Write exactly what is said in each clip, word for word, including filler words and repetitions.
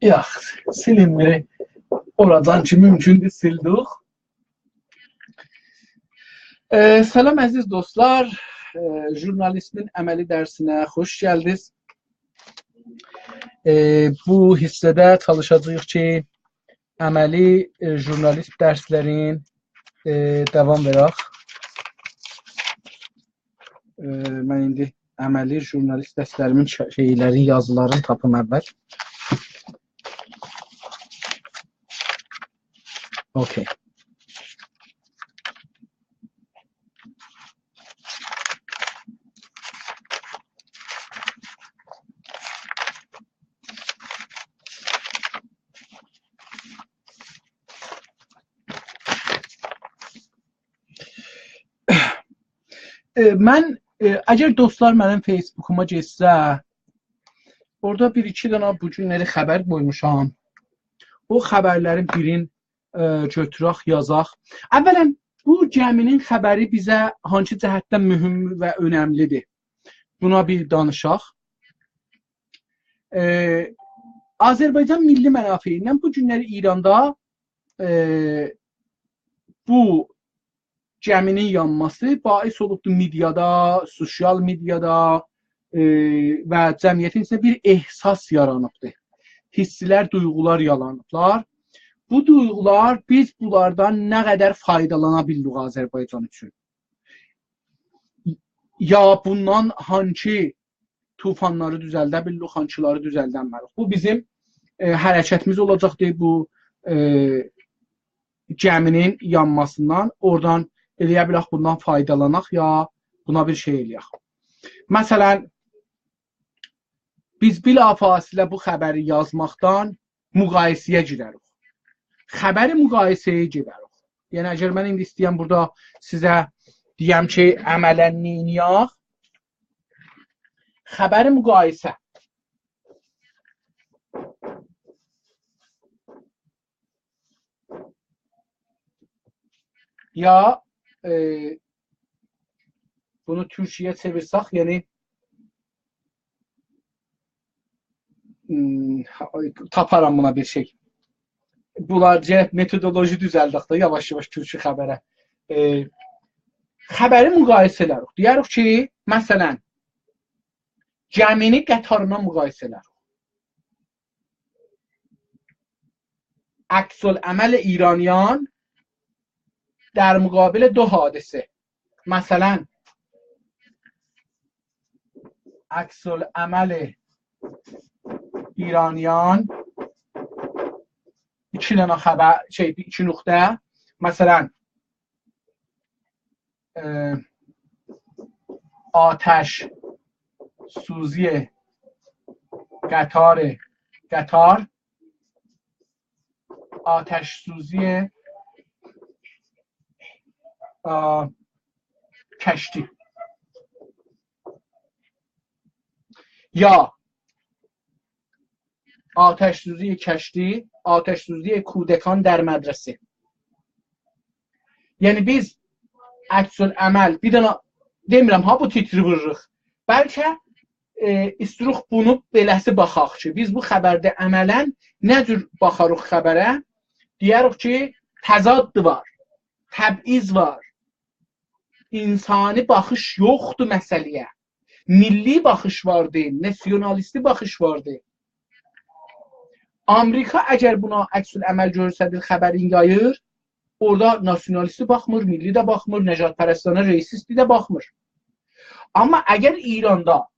یاخشی، سیلینمیر. اورادان کی مومکوندور، سیلدیک. ائ، سلام عزیز دوستلار. ائ، ژورنالیسمین عملی درسینه خوش گلدینیز. ائ، بو حیصه‌ده چالیشاجاغیق کی، عملی، ائ، ژورنالیسم درسلرین، ائ، داوام وئرک. ائ، من ایندی عملی ژورنالیسم درسلریمین ش-، شئیلرین، یازیلارینی تاپیم اول. اوکی. ائ، من، ائ، اگر دوستلار منیم فیسبوکوما گئتسه، اورادا بیر ایکی دنه بو گونلری خبر قویموشام. او خبرلرین بیرین، ائ، گؤتورک، یازاق. اولاً، بو گمی‌نین خبری بیزه هانسی جهتدن مهم و اؤنملی‌دیر؟ بونا بیر دانیشاق. ائ، آذربایجان میللی منافعیندن بو گونلری ایراندا، ائ، بو گمی‌نین یانماسی باعث اولوبدور مئدیادا، سوسیال مئدیادا، ائ، و جمعیتین ایچینده بیر احساس یارانیبدیر. حیسلر، دویغولار یارانیبلار. بو دویغولار، بیز بونلاردان نه قدر فایدالانا بیلدیک آذربایجان اوچون؟ یا بوندان هانسی طوفانلاری دوزلده بیلدیک، هانسیلاری دوزلدنمه‌ریک؟ بو بیزیم، ائ، حرکتیمیز اولاجاقدیر بو، ائ، گمی‌نین یانماسیندان، اورادان ائلیه بیلک بوندان فایدالاناق یا بونا بیر شئی ائلیک. مثلاً، بیز بلافاصله بو خبری یازماقدان مقایسه‌یه گیرریک. خبری مقایسه‌یه گیرریک. یعنی، اگر من ایندی ایسته‌یم بورادا سیزه دئیم کی، عملاً نئینیاق؟ خبری مقایسه. یا، ائ، بونو تورکجه‌یه چئویرسک، یعنی، هوم، تاپارام بونا بیر شئی. بونلارجا متودولوژی دوزلدک ده یاواش-یاواش تورکو خبره. ائ، خبری مقایسه ائلریک. دئیه‌ریک کی، مثلاً، گمی‌نی قطارلا مقایسه ائلریک. عکس‌العمل ایرانیان در مقابل دو حادثه. مثلاً، عکس‌العمل ایرانیان، ایکی دنه خبر، شئی، ایکی نقطه. مثلاً، ائ، آتش‌سوزی قطار، قطار، آتش‌سوزی، آ، کشتی. یا آتش‌سوزی کشتی، آتش‌سوزی کودکان در مدرسه. یعنی بیز عکس‌العمل، بیر دنه دئمیرم ها، بو تیتری ووروروق. بلکه، ائ، ایستیروخ بونو بئله‌سی باخاق کی، بیز بو خبرده عملاً نه جور باخاریق خبره؟ دئیه‌ریک کی، تضاد وار، تبعیض وار. انسانی باخیش یوخدور مسئله‌یه. میللی باخیش واردی، ناسیونالیستی باخیش واردی. آمریکا اگر بونا عکس‌العمل گؤستریر، خبرین یاییر، اورادا ناسیونالیستی باخمیر، میللی ده باخمیر، نژادپرستانه، ریسیستی ده باخمیر. آمما اگر ایراندا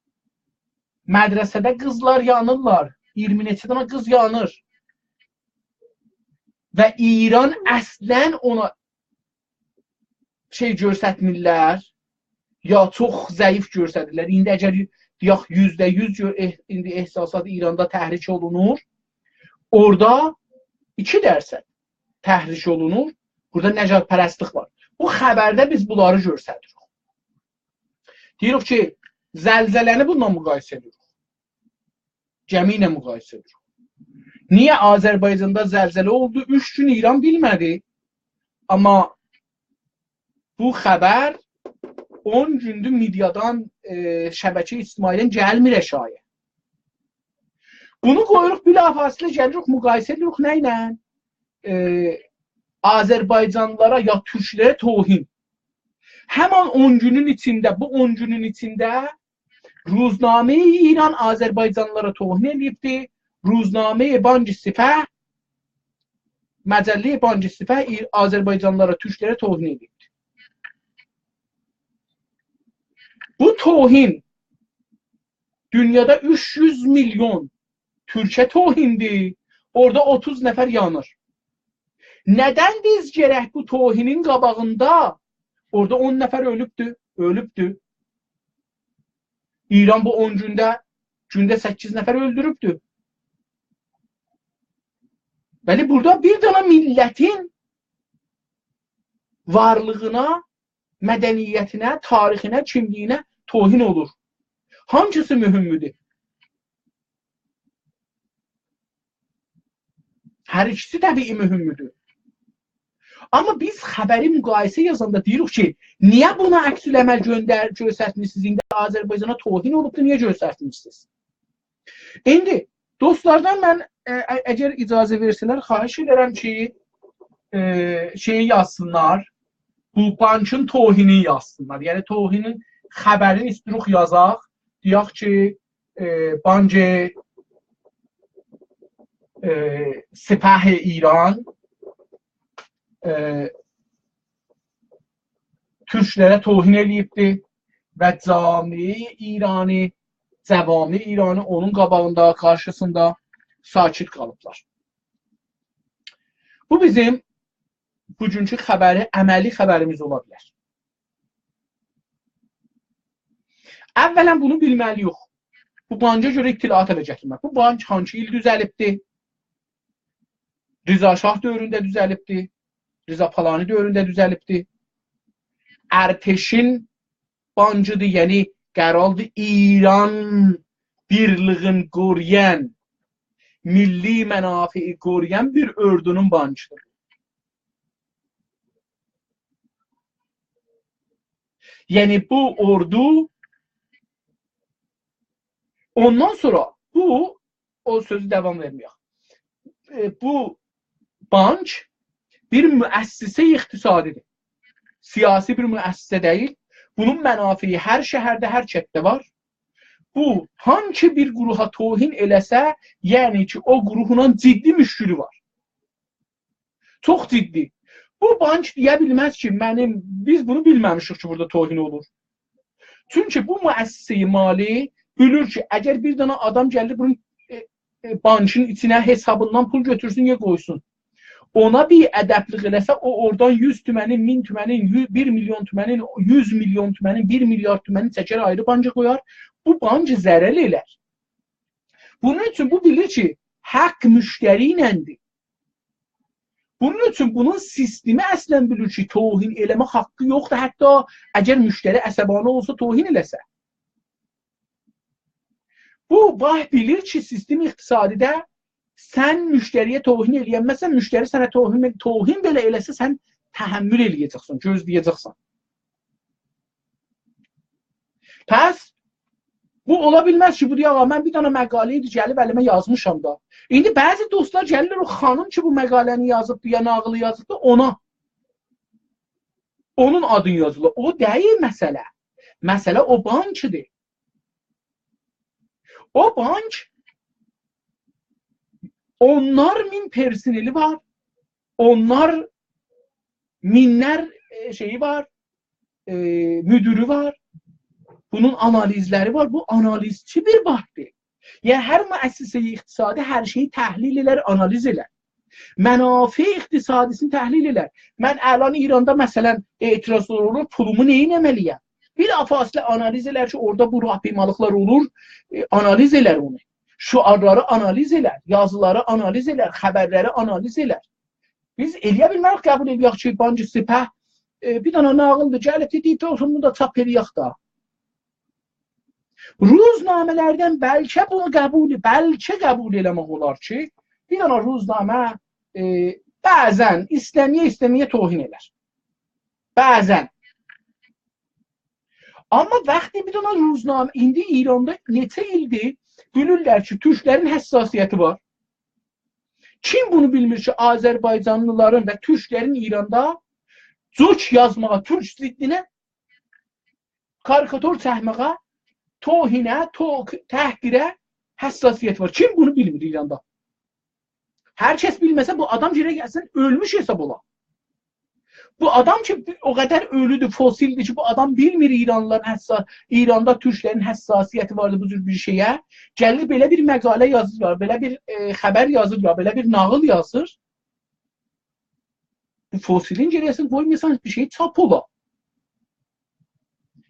مدرسه‌ده قیزلار یانیرلار، اییرمی نئچه دنه قیز یانیر و ایران اصلاً اونا شئی گؤسترمیرلر، یا چوخ ضعیف گؤستریرلر. ایندی اگر یو-، دئیک، یوزده یوز گؤ-، اح-، ایندی احساسات ایراندا تحریک اولونور، اورادا ایکی درصد تحریک اولونور، بورادا نژادپرستلیک وار. بو خبرده بیز بونلاری گؤستریریک. دئییریک کی، زلزله‌نی بونونلا مقایسه ائدیریک. گمی ایله مقایسه ائدیریک. نییه آذربایجاندا زلزله اولدو، اوچ گون ایران بیلمه‌دی؟ آمما بو خبر اون گوندور مئدیادان، ائ، شبکه اجتماعی‌دن گلمیر آشاغی‌یا. بونو قویوروق، بلافاصله گلیریک، مقایسه ائدیریک نه ایله؟ ائ، آذربایجانلیلارا یا تورکلره توهین. همان اون گونون ایچینده، بو اون گونون ایچینده روزنامه‌ی ایران آذربایجانلیلارا توهین ائله‌ییبدی. روزنامه‌ی بانک سپه، مجله‌ی بانک سپه ایر-، آذربایجانلیلارا، تورکلره توهین ائله‌ییبدی. بو توهین دونیادا اوچ یوز میلیون تورکه توهیندیر. اورادا اوتوز نفر یانیر. ندن بیز گرک بو توهینین قاباغیندا، اورادا اون نفر اؤلوبدو، اؤلوبدو. ایران بو اون گونده، گونده سککیز نفر اؤلدوروبدو. بلی، بورادا بیر دنه میللتین وارلیغینا، مدنیتینه، تاریخینه، کیملیگینه توهین اولور. هانگیسی مهمدور؟ هر ایکیسی طبیعی مهمدور. آمما بیز خبری مقایسه یازاندا دئییریک کی، نییه بونا عکس‌العمل گؤندر-، گؤسترمیسینیز؟ ایندی آذربایجانا توهین اولوبدور، نییه گؤسترمیسینیز؟ ایندی دوستلاردان من، ائ، ائ، اگر اجازه وئرسه‌لر، خواهش ائدرم کی، ائ، شئیی یازسینلار، بو بانکین توهینینی یازسینلار. یعنی توهینین خبرینی ایستیروخ یازاق، دئیک کی، ائ، بانک، ائ، سپه ایران، ائ، تورکلره توهین ائله‌ییبدی و جامعه ایرانی، جوامع ایرانی اونون قاباغیندا، قارشیسیندا ساکت قالیبلار. بو بیزیم بوگونکو خبری، عملی خبریمیز اولا بیلر. اولاً بونو بیلمه‌لی‌ییک. بو بانکا گؤره اطلاعات اله گتیرمک. بو بانک هانسی ایل دوزلیبدی؟ رضا شاه دؤورونده دوزلیبدی. رضا پالانی دؤورونده دوزلیبدی. ارتشین بانکیدیر، یعنی قراردیر ایران بیرلیگین قورویان، میللی منافعی قورویان بیر اوردونون بانکیدیر. یعنی بو اوردو، اوندان سونرا بو، او سؤزو داوام وئرمه‌یک. ائ، بو بانک بیر مؤسسه اقتصادی‌دیر. سیاسی بیر مؤسسه دئییل. بونون منافعی هر شهرده، هر کتده وار. بو، هانسی بیر گروها توهین ائله‌سه، یعنی کی، او گروهلا جدی مشکلی وار. چوخ جدی. بو بانک دئیه بیلمز کی، منیم، بیز بونو بیلمه‌میشیک کی، بورادا توهین اولور. چونکی بو مؤسسه مالی بیلیر کی، اگر بیر دنه آدام گلیر بونون، ائ، ائ، بانکین ایچینه حسابیندان پول گؤتورسون یا قویسون، اونا بی‌ادبلیک ائله‌سه، او اورادان یوز تومنین، مین تومنین، یو-، بیر میلیون تومنین، یوز میلیون تومنین، بیر میلیارد تومنین چکر آیری بانکا قویار. بو بانک ضرر ائلر. بونون اوچون بو بیلیر کی، حق مشتری ایلندیر. بونون اوچون بونون سیستمی اصلاً بیلیر کی، توهین ائله‌مک حقی یوخدور. حتی اگر مشتری عصبانی اولسا، توهین ائله‌سه. بو بانک بیلیر کی، سیستم اقتصادی‌ده سن مشتری‌یه توهین ائلیه‌نمزسن، مشتری سنه توهین، توهین بئله ائله‌سه، سن تحمل ائلیه‌جکسن، گؤزله‌یه‌جکسن. پس بو اولا بیلمز کی، بو دئیه، «آغا، من بیر دنه مقاله ایدی، گلیب الیمه یازمیشام دا.» ایندی بعضی دوستلار گلیرلر، او خانیم کی، بو مقاله‌نی یازیبدی، یا ناغیلی یازیبدی، اونا، اونون آدینی یازیرلار. او دئییل مسئله. مسئله او بانکیدیر. او بانک اونلار مین پرسنلی وار، اونلار مینلر، ائ، شئیی وار، ائ، مدیری وار. بونون آنالیزلری وار. بو آنالیزچی بیر بانکدیر. یعنی، هر مؤسسه اقتصادی هر شئیی تحلیل ائلر، آنالیز ائلر. منافع اقتصادی‌سینی تحلیل ائلر. من الان ایراندا، مثلاً، اعتراضلار اولور، پولومو نئینه‌مه‌لی‌یم؟ بلافاصله آنالیز ائلر کی، اورادا بو راهپیمالیقلار اولور، ائ، آنالیز ائلر اونو. شعارلاری آنالیز ائلر، یازیلاری آنالیز ائلر، خبرلری آنالیز ائلر. بیز ائلیه بیلمه‌ریک قبول ائلیک کی، بانک سپه، ائ، بیر دنه ناغیلدیر، گلیب دئییب، «اولسون، بونو دا چاپ ائلیک دا.» روزنامه‌لردن بلکه بونو قبول، بلکه قبول ائله‌مک اولار کی، بیر دنه روزنامه، ائ، بعضاً ایسته‌مه‌یه-ایسته‌مه‌یه توهین ائلر. بعضاً. آمما وقتی بیر دنه روزنامه، ایندی ایراندا نئچه ایلدیر بیلیرلر کی، تورکلرین حساسیتی وار. کیم بونو بیلمیر کی، آذربایجانلیلارین و تورکلرین ایراندا جوک یازماغا، تورک ضدینه کاریکاتور چکمه‌یه، توهینه، تو-، تحقیره حساسیت وار. کیم بونو بیلمیر ایراندا؟ هر کس بیلمه‌سه، بو آدام گرک اصلاً اؤلموش حساب اولا. بو آدام کی، او قدر اؤلودور، فسیلدیر کی، بو آدام بیلمیر ایرانلیلارین حسا-، ایراندا تورکلرین حساسیتی واردیر بو جور بیر شئیه. گلیر بئله بیر مقاله یازیر، بئله بیر، ائ، خبر یازیر، بئله بیر ناغیل یازیر. بو فسیلین گرک اصلاً قویمایاسان بیر شئی چاپ اولا.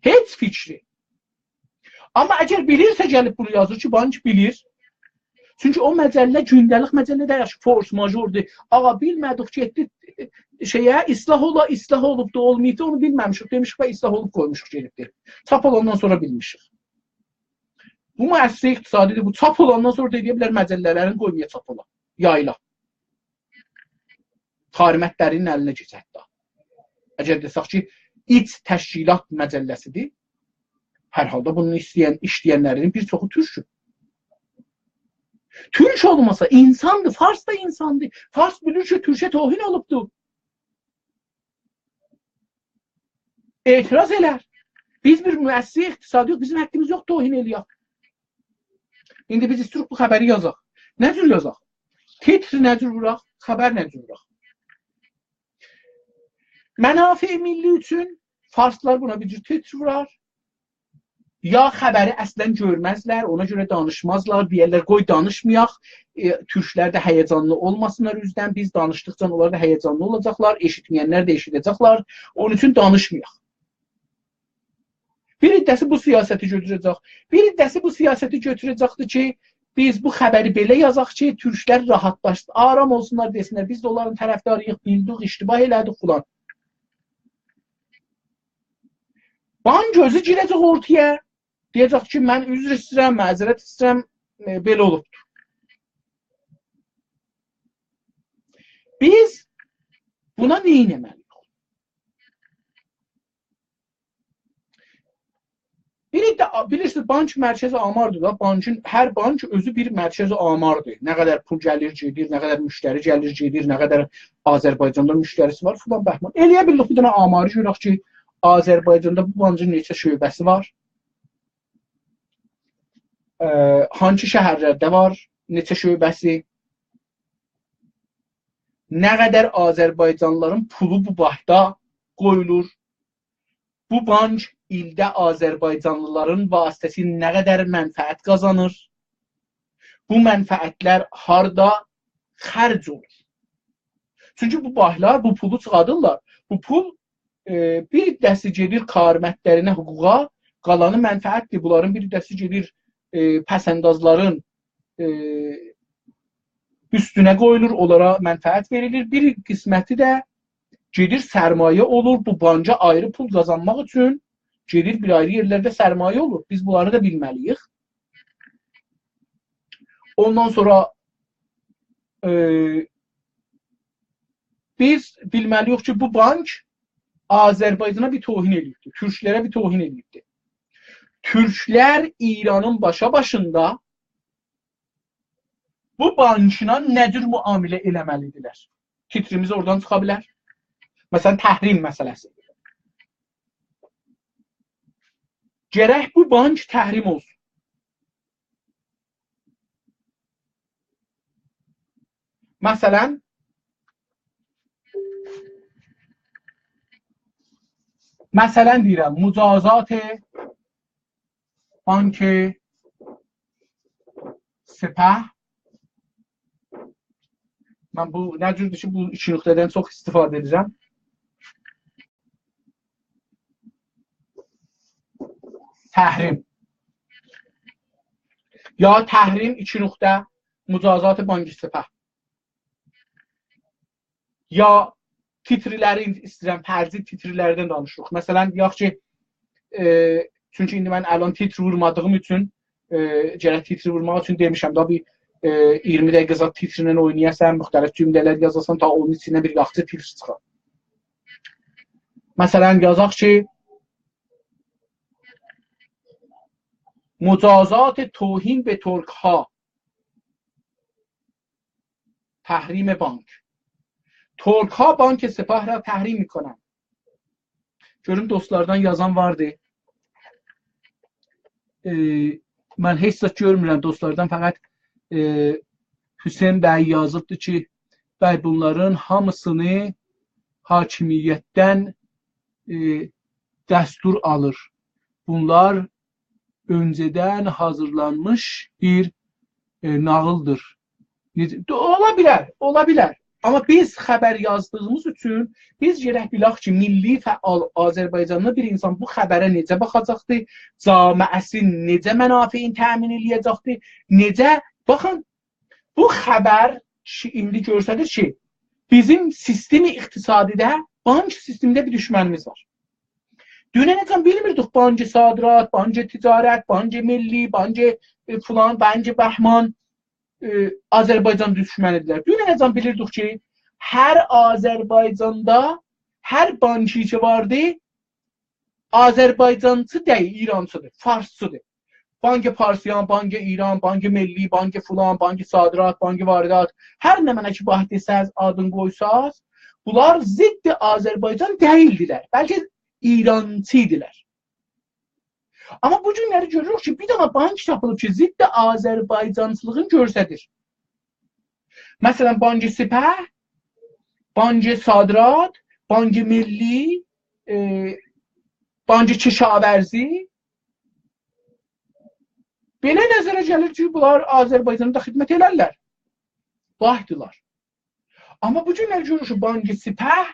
هئچ فیکری. آمما اگر بیلیرسه گلیب بونو یازیر کی، بانک بیلیر. چونکی او مجله گونده‌لیک مجله دئییل کی، فورس ماژوردور. آغا، بیلمه‌دیک، گئتدی شئیه، اصلاح اولا، اصلاح اولوبدو، اولماییبدی، اونو بیلمه‌میشیک، دئمیشیک و اصلاح اولوب قویموشوق، گئدیبدی. چاپ اولاندان سونرا بیلمیشیک. بو مؤسسه اقتصادی‌دیر، بو چاپ اولاندان سونرا دا ائلیه بیلر مجله‌لرین قویمایا چاپ اولا، یاییلا. کارمندلرین الینه کئچر ده. اگر دئسک کی، ایچ تشکیلات مجله‌سی‌دیر، هر حالدا بونون ایسته‌ین، ایشله‌ینلرینین بیر چوخو تورکدور. تورک اولماسا، اینساندیر، فارس دا اینساندیر. فارس بیلیر کی، تورکه توهین اولوبدور. اعتراض ائلر. بیز بیر مؤسسه اقتصادی‌یوخ، بیزیم حقیمیز یوخ توهین ائلیک. ایندی بیز ایستیریک بو خبری یازاق. نه جور یازاق؟ تیتر نه جور ووراق؟ خبر نه جور ووراق؟ منافع ملی اوچون فارسلار بونا بیر جور تیتر وورار. یا خبری اصلاً گؤرمزلر، اونا گؤره دانیشمازلار، دئیرلر، «قوی دانیشمایاق، ائ، تورکلر ده هیجانلی اولماسینلار اوزدن، بیز دانیشدیقجا اونلار دا هیجانلی اولاجاقلار، ائشیتمه‌ینلر ده ائشیده‌جکلر، اونون اوچون دانیشمایاق.» بیر عده‌سی بو سیاستی گؤتوره‌جک. بیر عده‌سی بو سیاستی گؤتوره‌جکدیر کی، بیز بو خبری بئله یازاق کی، تورکلر راحاتلاشسین، آرام اولسونلار، دئسینلر، بیز ده اونلارین طرفداری‌ییق، بیلدیک، اشتباه ائله‌دیک فلان. بانک اؤزو گیره‌جک اورتایا، دئیه‌جک کی، من عذر ایسته‌ییرم، معذرت ایسته‌ییرم، ائ، بئله اولوبدور. بیز بونا نه ائتمه‌لی‌ییک؟ بیر ده، بیلیرسینیز، بانک مرکز آماردیر دا. بانکین، هر بانک اؤزو بیر مرکز آماردیر. نه قدر پول گلیر، گئدیر، نه قدر مشتری گلیر، گئدیر، نه قدر آذربایجاندا مشتری‌سی وار، فلان بهمان. ائلیه بیلریک بیر دنه آماری گؤرک کی، آذربایجاندا بو بانکین نئچه شعبه‌سی وار؟ ائ، هانسی شهرلرده وار؟ نئچه شعبه‌سی؟ نه قدر آذربایجانلیلارین پولو بو بانکدا قویولور؟ بو بانک ایلده آذربایجانلیلارین واسطه‌سیله نه قدر منفعت قازانیر؟ بو منفعتلر هاردا خرج اولور؟ چونکی بو بانکلار بو پولو چیخادیرلار. بو پول، ائ، بیر عده‌سی گئدیر کارمندلرینه، حقوقا، قالانی منفعتدیر. بونلارین بیر عده‌سی گئدیر، ائ، پس‌اندازلارین، ائ، اوستونه قویولور، اونلارا منفعت وئریلیر. بیر قسمتی ده گئدیر سرمایه اولور، بو بانکا آیری پول قازانماق اوچون گئدیر بیر آیری یئرلرده سرمایه اولور. بیز بونلاری دا بیلمه‌لی‌ییک. اوندان سونرا، ائ، بیز بیلمه‌لی‌ییک کی، بو بانک آذربایجانا بیر توهین ائله‌ییبدیر، تورکلره بیر توهین ائله‌ییبدیر. تورکلر ایرانین باشاباشیندا بو بانکلا نه جور معامله ائله‌مه‌لی‌دیرلر؟ تیتریمیز اورادان چیخا بیلر. مثلاً، تحریم مسئله‌سی. گرک بو بانک تحریم اولسون. مثلاً، مثلاً دئییرم، مجازات بانک سپه. من بو، نه جوردور کی، بو ایکی نقطه‌دن چوخ استفاده ائدیرم. تحریم. یا تحریم، ایکی نقطه، مجازات بانک سپه. یا تیترلری ایسته‌ییرم، فرضی تیترلردن دانیشیریق. مثلاً، دئیک کی، ائ، چونکی ایندی من الان تیتر وورمادیغیم اوچون، ائ، گرک تیتر وورماق اوچون دئمیشم دا، بیر، ائ، اییرمی دقیقه زاد تیترله اوینایاسان، مختلف جمله‌لر یازاسان، تا اونون ایچیندن بیر یاخشی تیتر چیخار. مثلاً، یازاق کی، مجازات توهین به ترک‌ها. تحریم بانک. ترک‌ها بانک سپاه را تحریم می‌کنند. گؤروم دوستلاردان یازان واردی. ائ، من هئچ زاد گؤرمورم دوستلاردان، فقط، ائ، حسین بی یازیبدی کی، بی، بونلارین هامیسینی حاکمیتدن، ائ، دستور آلیر. بونلار اؤنجه‌دن حاضیرلانمیش بیر، ائ، ناغیلدیر. نئجه؟ اولا بیلر، اولا بیلر. آمما بیز خبر یازدیغیمیز اوچون بیز گرک بیلک کی، میللی فعال آذربایجانلی بیر اینسان بو خبره نئجه باخاجاقدی، جامعه‌سی نئجه منافعین تأمین ائله‌یه‌جکدی، نئجه، باخین، بو خبر کی، ایندی گؤستریر کی، بیزیم سیستم اقتصادی‌ده، بانک سیستمینده بیر دوشمنیمیز وار. دوننه‌جن بیلمیردیک بانک صادرات، بانک تجارت، بانک ملی، بانک، ائ، فلان، بانک بهمان، ائ، آذربایجان دوشمنی‌دیرلر. دوننه‌جن بیلیردیک کی، هر آذربایجاندا، هر بانکی کی واردی، آذربایجانچی دئییل، ایرانچی‌دیر، فارسچی‌دیر. بانک پارسیان، بانک ایران، بانک ملی، بانک فلان، بانک صادرات، بانک واردات، هر نمنه کی، باخ دئسز، آدین قویساز، بونلار ضد آذربایجان دئییلدیلر، بلکه ایرانچی ایدیلر. آمما بو گونلری گؤروروک کی، بیر دنه بانک تاپیلیب کی، ضد آذربایجانچیلیغین گؤستریر. مثلا، بانک سپه، بانک صادرات، بانک ملی، ائ، بانک کشاورزی. بئله نظره گلیر کی، بونلار آذربایجانا دا خدمت ائلرلر. بانکدیلار. آمما بو گونلر گؤروروک کی، بانک سپه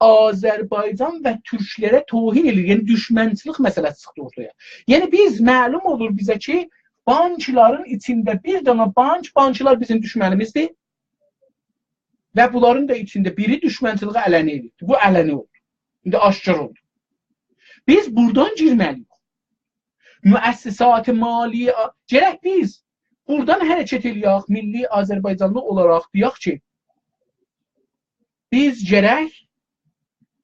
آذربایجان و تورکلره توهین ائله‌ییر. یعنی، دوشمنچیلیک مسئله‌سی چیخدی اورتایا. یعنی، بیز، معلوم اولور بیزه کی، بانکلارین ایچینده بیر دنه بانک، بانکلار بیزیم دوشمنیمیزدیر. و بونلارین دا ایچینده بیری دوشمنچیلیگی علنی ائله‌ییبدیر. بو علنی اولدو. ایندی آشکار اولدو. بیز بورادان گیرمه‌لی‌ییک. مؤسسات مالی، گرک بیز بورادان حرکت ائله‌یک، میللی آذربایجانلی اولاراق دئیک کی، بیز گرک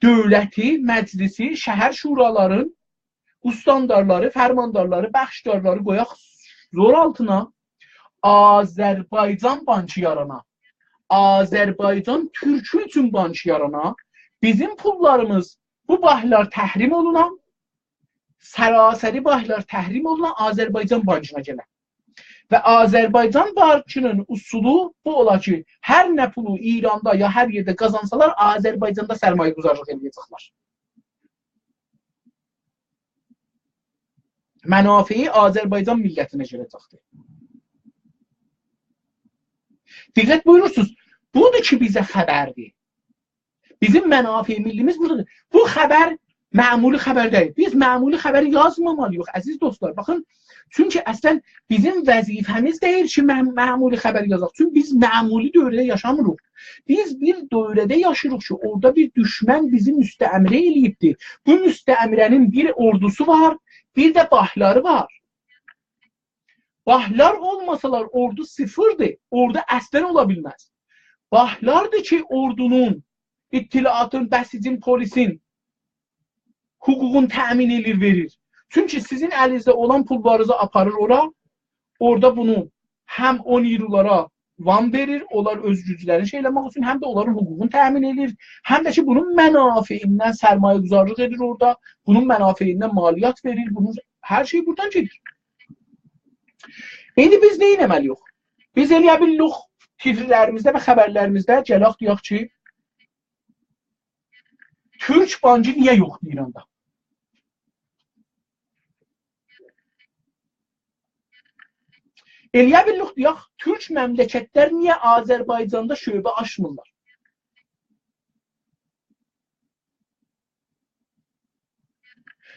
دؤولتی، مجلسی، شهر شورالارین استاندارلاری، فرماندارلاری، بخشدارلاری قویاق زور آلتینا، آذربایجان بانکی یارانا، آذربایجان تورکو اوچون بانکی یارانا، بیزیم پوللاریمیز، بو بانکلار تحریم اولونا، سراسری بانکلار تحریم اولونا، آذربایجان بانکینا گله. و آذربایجان بانکینین اصولو بو اولا کی، هر نه پولو ایراندا یا هر یئرده قازانسالار، آذربایجاندا سرمایه‌گذارلیق ائله‌یه‌جکلر. منافع آذربایجان میللتینه گله‌جکدیر. دقت بویورورسونوز، بودور کی، بیزه خبردیر. بیزیم منافع میللیمیز بورادادیر. بو خبر معمولی خبر دئییل. بیز معمولی خبر یازمامالی‌ییق، عزیز دوستلار. باخین، چونکی اصلا بیزیم وظیفه‌میز دئییل کی، مع-، معمولی خبر یازاق. چونکی بیز معمولی دؤورده یاشامیریق. بیز بیر دؤورده یاشاییریق کی، اورادا بیر دوشمن بیزی مستعمره ائله‌ییبدیر. بو مستعمره‌نین بیر اوردوسو وار، بیر ده بانکلاری وار. بانکلار اولماسالار، اوردو صفردیر. اوردو اصلا اولا بیلمز. بانکلاردیر کی، اوردونون، اطلاعاتین، بسیجین، پلیسین حقوقون تأمین ائله‌ییر، وئریر. چونکی سیزین الینیزده اولان پوللارینیزی آپاریر اورا، اورادا بونو هم او نیرولارا وام وئریر، اونلار اؤز گوجلرینی شئی ائله‌مک اوچون، هم ده اونلارین حقوقونو تأمین ائله‌ییر، هم ده کی، بونون منافعیندن سرمایه‌گذارلیق ائدیر اورادا، بونون منافعیندن مالیات وئریر، بونون هر شئی بورادان گئدیر. ایندی بیز نه ائتمه‌لی‌ییک؟ بیز ائله‌یه بیللیک، تیترلریمیزده و خبرلریمیزده گلک دئیک کی، تورک بانکی نییه یوخدور ایراندا؟ ائله‌یه بیللیک دئیک، تورک مملکتلر نییه آذربایجاندا شعبه آچمیرلار؟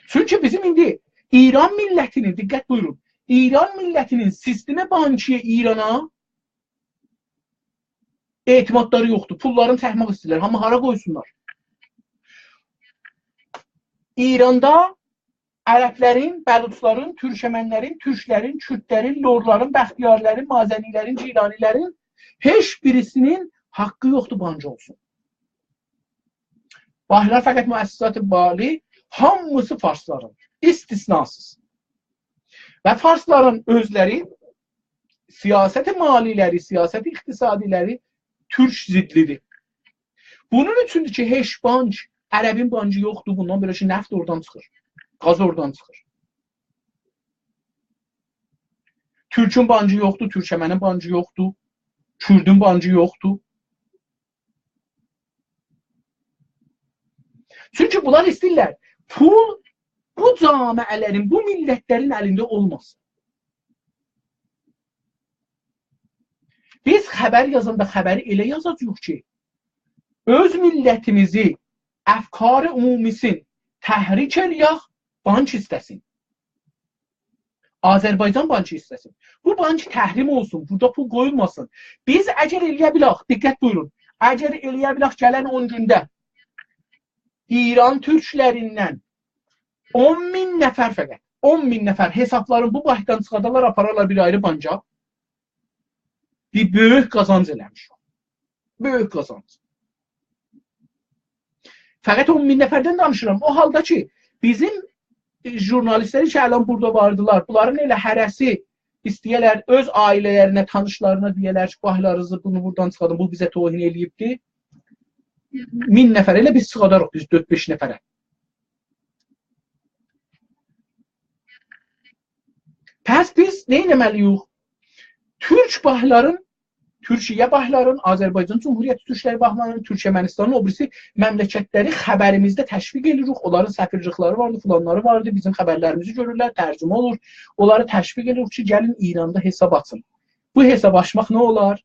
چونکی بیزیم ایندی ایران میللتینین، دقت بویورون، ایران میللتینین سیستم بانکی ایرانا اعتمادلاری یوخدور. پوللارینی چکمک ایسته‌ییرلر. آمما هارا قویسونلار؟ ایراندا عربلرین، بلوچلارین، تورکمنلرین، تورکلرین، کوردلرین، لورلارین، بختیارلارین، مازنی‌لرین، گیلانی‌لرین هئچ بیریسینین حاققی یوخدور بانکی اولسون. بانکلار فقط مؤسسات مالی، هامیسی فارسلارین، استثناسیز. و فارسلارین اؤزلری سیاست مالی‌لری، سیاست اقتصادی‌لری تورک ضدی‌دیر. بونون اوچوندور کی، هئچ بانک، عربین بانکی یوخدور، بوندان بئله کی، نفت اورادان چیخیر، گاز اورادان چیخیر. تورکون بانکی یوخدور، تورکمنین بانکی یوخدور، کوردون بانکی یوخدور. چونکی بونلار ایسته‌ییرلر پول بو جامعه‌لرین، بو میللت‌لرین الینده اولماسین. بیز خبر یازاندا خبری ائله یازاجاغیق کی، اؤز میللتیمیزی افکار عمومی‌سین تحریک ائله‌یک، بانک ایسته‌سین. آذربایجان بانکی ایسته‌سین. بو بانک تحریم اولسون، بورادا پول قویولماسین. بیز اگر ائله‌یه بیلک، دقت بویورون، اگر ائله‌یه بیلک گلن اون گونده ایران تورکلریندن اون مین نفر فقط، اون مین نفر حسابلارین بو بانکدان چیخادالار، آپارارلار بیر آیری بانکا، بیر بؤیوک قازانج ائله‌میشیک. بؤیوک قازانج. فقط اون مین نفردن دانیشیرام. او حالدا کی، بیزیم، ائ، ژورنالیست‌لر کی، الان بورادا واردیلار، بونلارین ائله هره‌سی ایسته‌یه‌لر اؤز عائله‌لرینه، تانیشلارینا دئیه‌لر کی، بانکلارینیزی، بونو بورادان چیخادین، بو بیزه توهین ائله‌ییبدی. مین نفر، ائله بیز چیخاداریق، بیز دؤرد-بئش نفره. پس بیز نه ائتمه‌لی‌ییک؟ تورک بانکلارین، تورکیه بانکلارین، آذربایجان جمهوریتی تورکلری بانکلارین، تورکمنیستانین، او بیریسی مملکت‌لری خبریمیزده تشویق ائدیریک. اونلارین سفیرلیک‌لری واردی، فلانلاری واردی، بیزیم خبرلریمیزی گؤرورلر، ترجمه اولور. اونلاری تشویق ائدیریک کی، گلین ایراندا حساب آچین. بو حساب آچماق نه اولار؟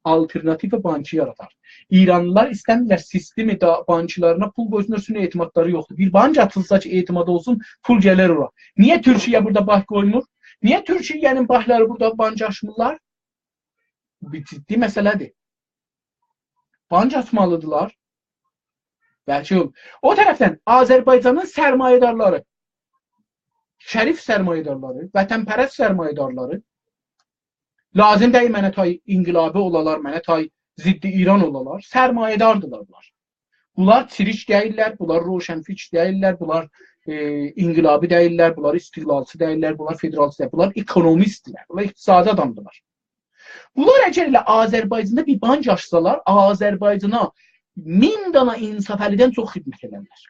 آلترناتیو بانکی یارادار. ایرانلیلار ایسته‌میرلر سیستمی دا بانکلارینا پول قویسونلار، چونکی اعتمادلاری یوخدور. بیر بانک آچیلسا کی، اعتماد اولسون، پول گلر اورا. نییه تورکیه بورادا بانک قویمور؟ نییه تورکیه‌نین بانکلاری بورادا بانک آچمیرلار؟ بیر جدی مسئله‌دیر. بانک آچمالیدیرلار. بلکه یوخ. او طرفدن آذربایجانین سرمایه‌دارلاری، شریف سرمایه‌دارلاری، وطن‌پرست سرمایه‌دارلاری، لازیم دئییل منه تای انقلابی اولالار، منه تای ضد ایران اولالار. سرمایه‌داردیلار بونلار. بونلار چریک دئییللر، بونلار روشنفکر دئییللر، بونلار، ائ، انقلابی دئییللر، بونلار استقلالچی دئییللر، بونلار فدرالچی دئییل، بونلار اکونومیست‌دیرلر، بونلار اقتصادی آدامدیرلار. بونلار اگر ائله آذربایجاندا بیر بانک آچسالار، آذربایجانا مین دانا انصافعلی‌دن چوخ خدمت ائدرلر.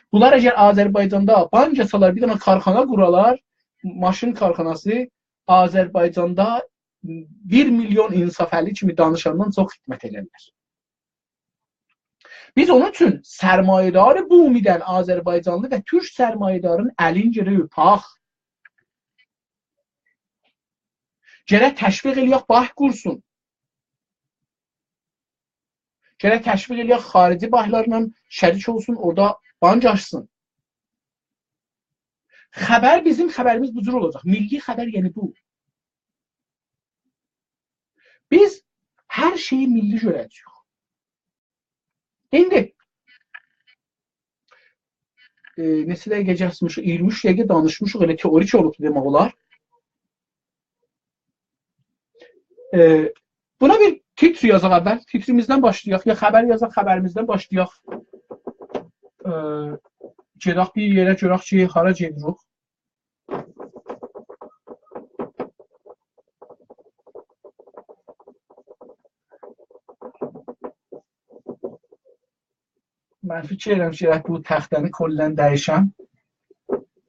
بونلار اگر آذربایجاندا بانک آچسالار، بیر دانا کارخانا قورالار، ماشین کارخاناسی، آذربایجاندا بیر میلیون انصافعلی کیمی دانیشاندان چوخ خدمت ائدرلر. بیز اونون اوچون سرمایه‌دار بومی‌دن آذربایجانلی و تورک سرمایه‌دارین الین گرک اؤپک. گرک تشویق ائله‌یک، بانک قورسون. گرک تشویق ائله‌یک، خارجی بانکلارلا شریک اولسون، اورادا بانک آچسین. خبر، بیزیم خبریمیز بو جور اولاجاق. میللی خبر، یعنی بو. بیز هر شئیی میللی گؤره‌جه‌ییک. ایندی، ائ، نئچه دقیقه کسمیشیک؟ اییرمی اوچ دقیقه دانیشمیشیق، ائله تئوریک اولوب دئمک اولار. ائ، بونا بیر تیتر یازاق اول. تیتریمیزدن باشلایاق. یا خبر یازاق، خبریمیزدن باشلایاق. ائ، گئدک بیر یئره گؤرک کی، هارا گئدیریک. من فیکیر ائدیرم کی، گرک بو تخته‌نی کلاً دییشم.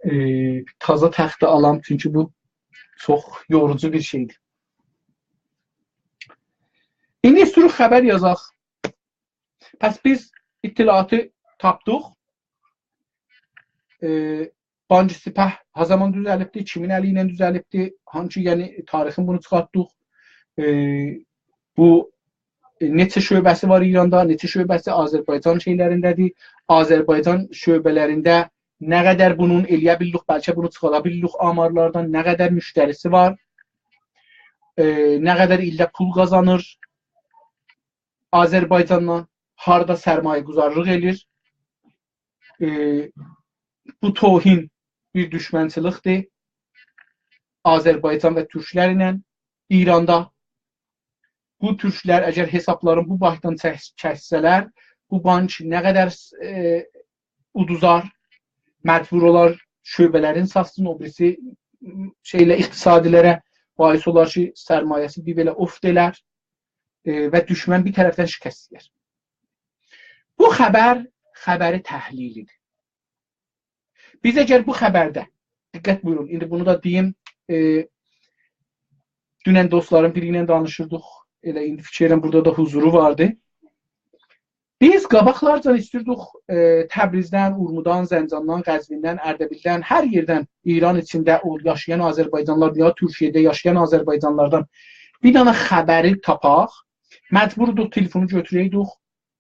ائ، تازا تخته آلام، چونکی بو چوخ یوروجو بیر شئیدیر. ایندی ایستیریک خبر یازاق. پس بیز اطلاعاتی تاپدیق. ائ، بانک سپه ها زامان دوزلیبدی، کیمین الی ایله دوزلیبدی، هانسی، یعنی تاریخین بونو چیخارتدیق. ائ، بو، ائ، نئچه شعبه‌سی وار ایراندا، نئچه شعبه‌سی آذربایجان شئیلرینده‌دیر. آذربایجان شعبه‌لرینده نه قدر بونون ائله‌یه بیللیک، بلکه بونو چیخادا بیللیک آمارلاردان، نه قدر مشتری‌سی وار، ائ، نه قدر ایلده پول قازانیر آذربایجاندان، هاردا سرمایه‌گذارلیق ائله‌ییر. ائ، بو توهین، بیر دوشمنچیلیکدیر آذربایجان و تورکلر ایله ایراندا. بو تورکلر اگر حسابلارین بو بانکدان چک-، چکسه‌لر، بو بانک نه قدر، ائ، اودوزار، مجبور اولار شعبه‌لرین ساتسین، او بیریسی شئیله، اقتصادی‌لره باعث اولار کی، سرمایه‌سی بیر بئله افت ائلر، ائ، و دوشمن بیر طرفدن شکست یئیر. بو خبر، خبر تحلیلی‌دیر. بیز اگر بو خبرده، دقت بویورون، ایندی بونو دا دئییم، ائ، دونن دوستلارین بیری ایله دانیشیردیق، ائله ایندی فیکر ائدیرم بورادا دا حضورو واردی. بیز قاباقلارجا ایستیردیک، ائ، تبریزدن، اورمودان، زنجاندان، قزویندن، اردبیلدن، هر یئردن، ایران ایچینده اول-، یاشایان آذربایجانلیلار، یا تورکیه‌ده یاشایان آذربایجانلیلاردان بیر دنه خبری تاپاق، مجبوردوق تلفونو گؤتوره‌یدیک،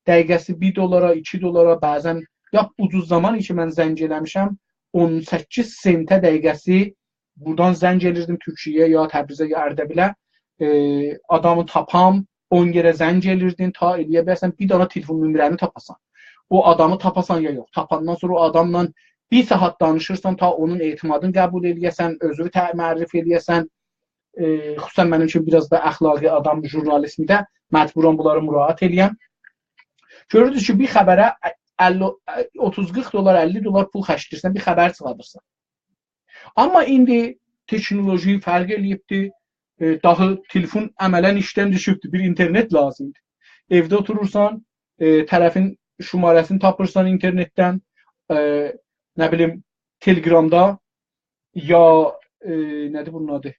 دقیقه‌سی بیر دلارا، ایکی دلارا، بعضا لاپ اوجوز زامان کی، من زنگ ائله‌میشم، اون سککیز سنته دقیقه‌سی بورادان زنگ ائلیردیم تورکیه‌یه، یا تبریزه، یا اردبیله. ائ، آدامی تاپام، اون یئره زنگ ائلیردین، تا ائلیه بیله‌سن، بیر دنه تلفون نمره‌نی تاپاسان. او آدامی تاپاسان یا یوخ. تاپاندان سونرا او آداملا بیر ساعات دانیشیرسان، تا اونون اعتمادینی قبول ائلیه‌سن، اؤزونو ته-، معرفی ائلیه‌سن. ائ، خصوصا منیم کیمی بیر آز دا اخلاقی آدام ژورنالیسمده، مجبورام بونلاری مراعات ائلیه‌م. گؤروردونوز کی، بیر خبره اللی، اوتوز، قیرخ دلار، اللی دلار پول خرجله‌ییرسن، بیر خبر چیخاریرسان. آمما ایندی تکنولوژی فرق ائلییبدی. ائ، داهی تلفون عملا ایشدن دوشوبدور، بیر اینترنت لازیمدیر. ائوده اوتورورسان، ائ، طرفین شماره‌سینی تاپیرسان اینترنتدن، ائ، نه بیلیم، تلگرامدا یا، ائ، نه‌دیر بونون آدی؟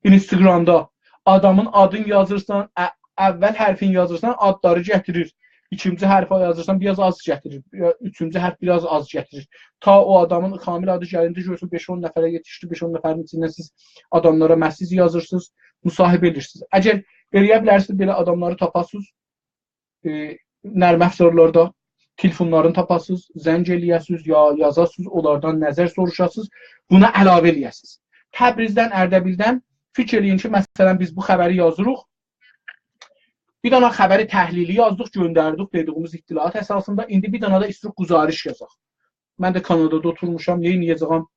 اینستاگرامدا آدامین آدینی یازیرسان، ا-، اول حرفین یازیرسان، آدلاری گتیریر. ایکینجی حرفی یازیرسان، بیر آز آز گتیریر. یا اوچونجو حرف بیر آز آز گتیریر. تا او آدامین کامل آدی گلینده گؤرورسن، بئش-اون نفره یئتیشدی، بئش-اون نفرین ایچیندن سیز آداملارا مسیج یازیرسینیز، مصاحبه ائدیرسینیز. اگر ائلیه بیلرسینیز، بئله آداملاری تاپاسینیز، ائ، نرم افزارلاردا تلفونلارینی تاپاسینیز، زنگ ائلیه‌سینیز، یا یازاسینیز، اونلاردان نظر سوروشاسینیز، بونا علاوه ائلیه‌سینیز. تبریزدن، اردبیلدن فیکیر ائله‌یین کی، مثلا، بیز بو خبری یازیریق، بیر دنه خبری تحلیلی یازدیق، گؤندردیک دئدیگیمیز اطلاعات اساسیندا. ایندی بیر دنه ده ایسته‌ییریک گزارش یازاق. من ده کانادادا اوتورموشام، نئینیه‌جه‌یم؟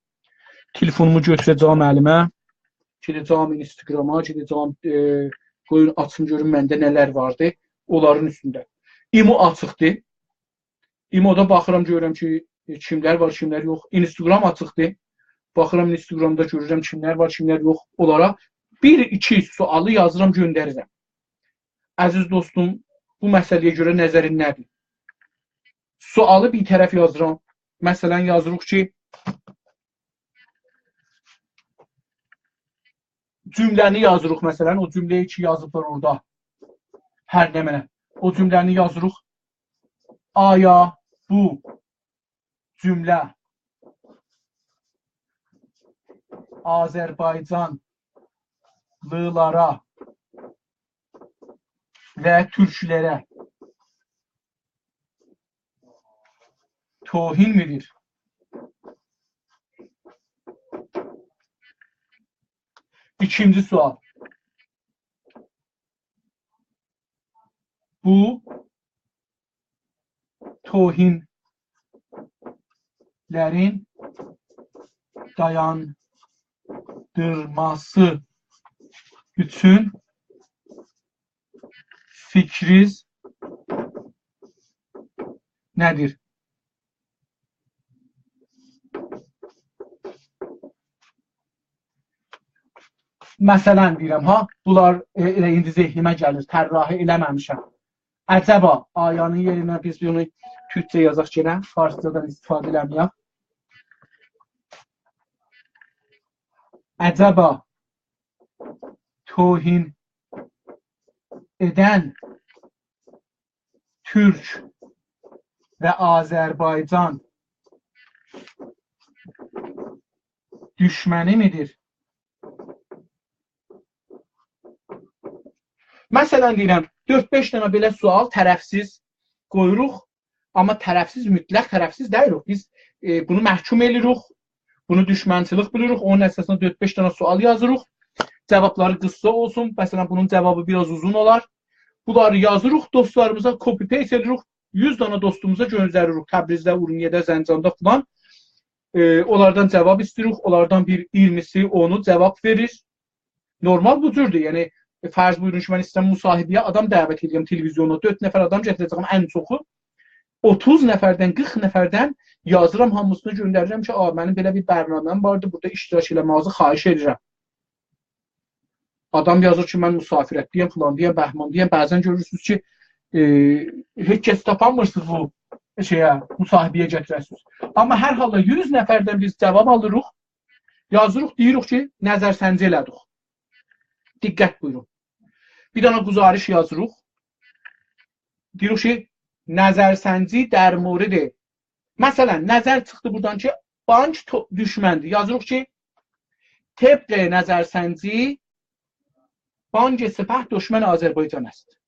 تلفونومو گؤتوره‌جه‌یم الیمه، گئده‌جه‌یم اینستاگراما، گئده‌جه‌یم، ائ، قویون آچیم گؤروم منده نه‌لر واردی، اونلارین اوستونده. ایمو آچیقدیر. ایمودا باخیرام، گؤرورم کی، ائ، کیملر وار، کیملر یوخ. اینستاگرام آچیقدیر. باخیرام اینستاگرامدا، گؤرورم کیملر وار، کیملر یوخ. اونلارا بیر-ایکی سؤالی یازیرام، گؤندریرم. عزیز دوستوم، بو مسئله‌یه گؤره نظرین نه‌دیر؟ سؤالی بیر طرف یازیرام. مثلا، یازیریق کی، جمله‌نی یازیریق، مثلا، او جمله‌یی کی، یازیبلار اورادا. هر نمنه. او جمله‌نی یازیریق. آیا بو جمله آذربایجانلیلارا و تورکلره توهین می‌دیر؟ ایکینجی سؤال. بو توهینلرین دایاندیرماسی اوچون فیکریز نه‌دیر؟ مثلا دئییرم ها، بونلار، ائ، ائله ایندی ذهنیمه گلیر، طراحی ائله‌مه‌میشم. عجبا، آیانین یئرینه بیز بونو تورکجه یازاق یئنه، فارسجادان استفاده ائله‌مه‌یک. عجبا توهین ائدن تورک و آذربایجان دوشمنی می‌دیر؟ مثلا دئییرم، دؤرد-بئش دنه بئله سؤال طرفسیز قویوروق، آمما طرفسیز، مطلق طرفسیز دئییلیک. بیز، ائ، بونو محکوم ائلیریک، بونو دوشمنچیلیک بیلیریک، اونون اساسیندا دؤرد-بئش دنه سؤال یازیریق. جاوابلاری قیسا اولسون، مثلا، بونون جاوابی بیر آز اوزون اولار. بونلاری یازیریق، دوستلاریمیزا copy-paste ائدیریک، یوز دنه دوستوموزا گؤندریریک، تبریزده، اورمیه‌ده، زنجاندا فلان. ائ، اونلاردان جاواب ایسته‌ییریک، اونلاردان بیر اییرمیسی، اونو جاواب وئریر. نورمال بو جوردور، یعنی، فرض بویورون کی، من ایسته‌ییرم مصاحبه‌یه آدام دعوت ائدیرم تلویزیونا، دؤرد نفر آدام گتیره‌جه‌یم ان چوخو. اوتوز نفردن، قیرخ نفردن یازیرام، هامیسینا گؤندریرم کی، «آ، منیم بئله بیر برنامه‌م واردی، بورادا اشتراک ائله‌مه‌یینیزی خواهش ائدیرم.» آدام یازیر کی، «من مسافرتده‌یم، فلاندایام، بهماندایام.» بعضا گؤرورسونوز کی، ائ، هئچ کس تاپانمیرسینیز بو شئیه، مصاحبه‌یه گتیره‌سینیز. آمما هر حالدا یوز نفردن بیز جواب آلیریق، یازیریق، دئییریک کی، نظرسنجی ائله‌دیک. دقت بویورون. بیر دنه گزارش یازیریق. دئییریک کی، نظرسنجی در مورد، مثلا، نظر چیخدی بورادان کی، بانک تو-، دوشمندیر. یازیریق کی، «طبق نظرسنجی، بانک سپه دشمن آذربایجان است.»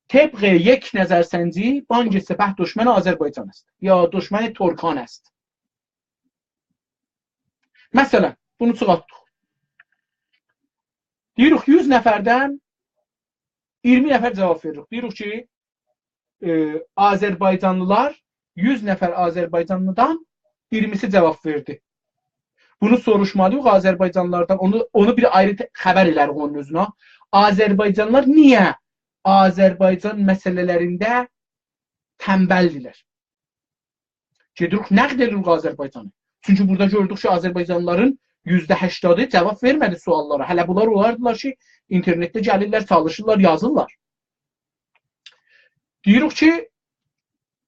طبق یک نظرسنجی، بانک سپه دشمن آذربایجان است یا دشمن ترکان است. مثلا، بونو چیخارتدیق. دئییریک، یوز نفردن اییرمی نفر جواب وئریریک. دئییریک کی، ائ، آذربایجانلیلار، یوز نفر آذربایجانلیدان اییرمیسی جواب وئردی. بونو سوروشمالی‌ییق آذربایجانلیلاردان، اونو، اونو بیر آیری ت-، خبر ائلریک اونون اؤزونه. آذربایجانلیلار نییه آذربایجان مسئله‌لرینده تنبلدیرلر؟ گئدیریک، نقد ائدیریک آذربایجانی. چونکی بورادا گؤردوک کی، آذربایجانلیلارین یوزده هشتادی جواب وئرمه‌دی سؤاللارا. هله بونلار اولاردیلار کی، اینترنتده گلیرلر، چالیشیرلار، یازیرلار. دئییریک کی،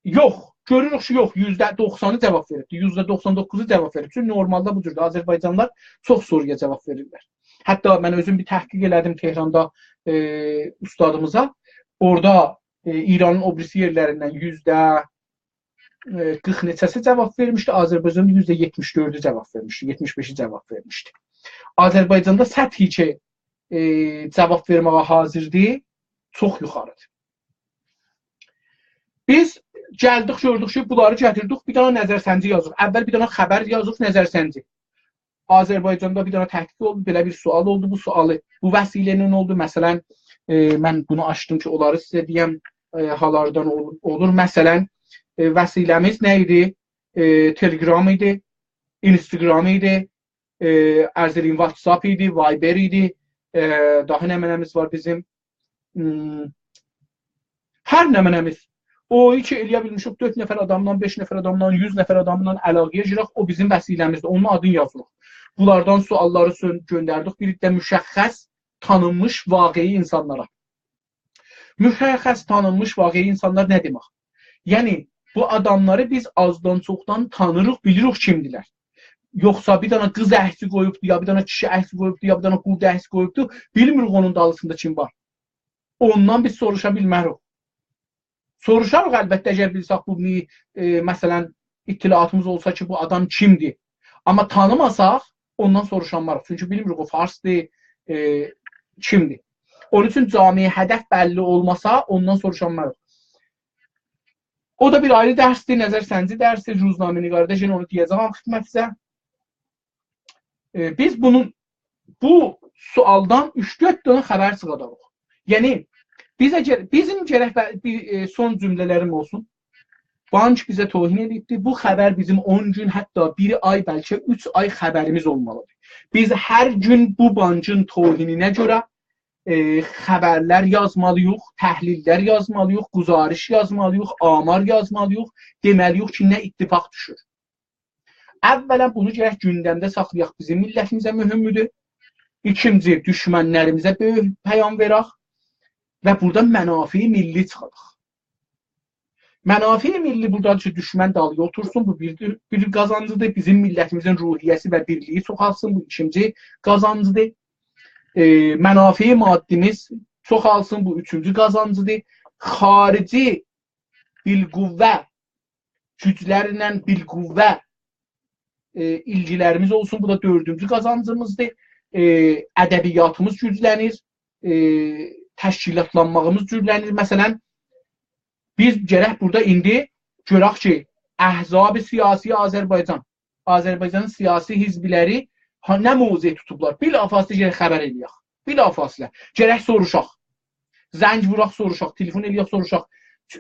یوخ، گؤروروک کی، یوخ، یوزده دوخسانی جواب وئریبدی، یوزده دوخسان دوققوزو جواب وئریب. چونکی نورمالدا بو جوردور. آذربایجانلیلار چوخ سورویا جواب وئریرلر. حتی من اؤزوم بیر تحقیق ائله‌دیم تهراندا، ائ، اوستادیمیزا. اورادا، ائ، ایرانین او بیریسی یئرلریندن یوزده، ائ، قیرخ نئچه‌سی جواب وئرمیشدی، آذربایجاندا یوزده یئتمیش دؤردو جواب وئرمیشدی، یئتمیش بئشی جواب وئرمیشدی. آذربایجاندا سطحی کی، ائ، جواب وئرمه‌یه حاضردیر، چوخ یوخاریدیر. بیز گلدیک، گؤردوک کی، بونلاری گتیردیک، بیر دنه نظرسنجی یازیریق. اول بیر دنه خبر یازیریق، نظرسنجی. آذربایجاندا بیر دنه تحقیق اولدو، بئله بیر سؤال اولدو. بو سؤالی بو وسیله ایله اولدو. مثلا، ائ، من بونو آچدیم کی، اونلاری سیزه دئیم، ائ، هالاردان اول-، اولور. مثلا، ائ، وسیله‌میز نه ایدی؟ ائ، تلگرام ایدی، اینستاگرام ایدی، ائ، عرض ائله‌ییم، واتساپ ایدی، وایبر ایدی، ائ، داها نمنه‌میز وار بیزیم؟ هوم، هر نمنه‌میز. او کی ائله‌یه بیلمیشیک دؤرد نفر آدامدان، بئش نفر آدامدان، یوز نفر آدامدان علاقه‌یه گیرک، او بیزیم وسیله‌میزدیر، اونون آدینی یازیریق. بونلاردان سؤاللاری سؤ-، گؤندردیک، بیر ده مشخص، تانینمیش، واقعی اینسانلارا. مشخص، تانینمیش، واقعی اینسانلار نه دئمک؟ یعنی، بو آداملاری بیز آزدان چوخدان تانیریق، بیلیریک کیمدیرلر. یوخسا بیر دنه قیز عکسی قویوبدو، یا بیر دنه کیشی عکسی قویوبدو، یا بیر دنه قورد عکسی قویوبدو، بیلمیریک اونون دالیسیندا کیم وار. اوندان بیز سوروشا بیلمه‌ریک. سوروشاریق البته، اگر بیلسک بو می-، ائ، مثلا، اطلاعاتیمیز اولسا کی، بو آدام کیمدیر. آمما تانیماساق، اوندان سوروشانماریق. چونکی بیلمیریک او فارسدیر، ائ، کیمدیر. اونون اوچون جامعه هدف بللی اولماسا، اوندان سوروشانماریق. او دا بیر آیری درسدیر، نظرسنجی درسی، روزنامه‌نگاری‌ده یئنه اونو دئیه‌جم خدمتینیزه. ائ، بیز بونون، بو سؤالدان اوچ-دؤرد دنه خبر چیخارداریق. یعنی، بیزه گره-، بیزیم گرک به-، بیر، ائ، سون جمله‌لریم اولسون. بانک بیزه توهین ائدیبدیر. بو خبر بیزیم اون گون، حتی بیر آی، بلکه اوچ آی خبریمیز اولمالیدیر. بیز هر گون بو بانکین توهینینه گؤره، ائ، خبرلر یازمالی‌ییق، تحلیل‌لر یازمالی‌ییق، گزارش یازمالی‌ییق، آمار یازمالی‌ییق، دئمه‌لی‌ییک کی، نه اتفاق دوشور. اولا بونو گرک گوندمده ساخلایاق، بیزیم میللتیمیزه مهمدور. ایکینجی، دوشمنلریمیزه بؤیوک پیام وئرک و بورادا منافع ملی چیخارداق. منافع ملی بورادا کی، دوشمن دالییا اوتورسون، بو بیر، بیر قازانجیدیر. بیزیم میللتیمیزین روحیه‌سی و بیرلیگی چوخالسین، بو ایکینجی قازانجیدیر. ائ، منافع مادیمیز چوخالسین، بو اوچونجو قازانجیدیر. خارجی بالقوه گوجلرله بالقوه، ائ، ایلگیلریمیز اولسون. بو دا دؤردونجو قازانجیمیزدیر. ائ، ادبیاتیمیز گوجلنیر، ائ، تشکیلاتلانماغیمیز گوجلنیر. مثلا، بیز گرک بورادا ایندی گؤرک کی، احزاب سیاسی آذربایجان، آذربایجانین سیاسی حزبلری ها، نه موضع توتوبلار؟ بلافاصله گرک خبر ائله‌یک. بلافاصله. گرک سوروشاق. زنگ ووراق، سوروشاق. تلفن ائله‌یک، سوروشاق.